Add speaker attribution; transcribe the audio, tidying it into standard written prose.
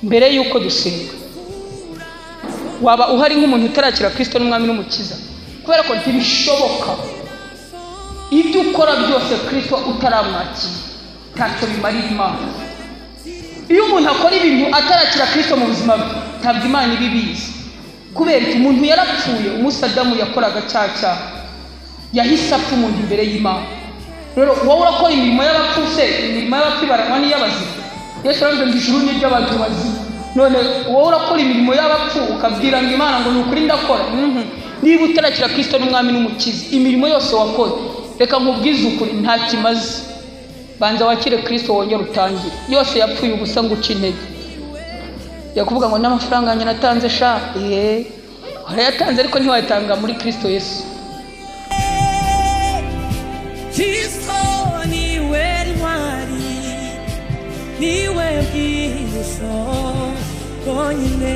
Speaker 1: Mbere y'uko dusenga, waba uhari nk'umuntu utarakira Kristo n'umwami n'umukiza, kubera ko ntibishoboka ibyo ukora byose Kristo utaramwakira ntacyo bimarira Imana. Iyo umuntu akora ibintu atarakira Kristo mu buzima bwe, ntabwo Imana iba ibizi. Kubera iki? Umuntu yarapfuye. Umunsi Adamu yakoraga cya cyaha, yahise apfa umuntu imbere y'Imana. Rero wowe urakora imirimo y'abapfu se? Imirimo y'abapfu ibaranwa n'iy'abazima. Yesu aravuze ngo ijuru ni iry'abantu bazima. None wowe urakora imirimo y'abapfu ukabwira ngo Imana ngo ni ukuri ndakora. Niba utarakira Kristo n'umwami n'umukiza, imirimo yose wakoze, reka nkubwize ukuri, nta kimaze. Banza wakire Kristo wongere utangire. Yose yapfuye ubusa ngo uce intege. Yakuvuga ngo n'amafaranga yanjye natanze sha, warayatanze ariko ntiwayatanga muri Kristo Yesu.
Speaker 2: Kristo niwe ntwari, niwe bwihisho bwonyine.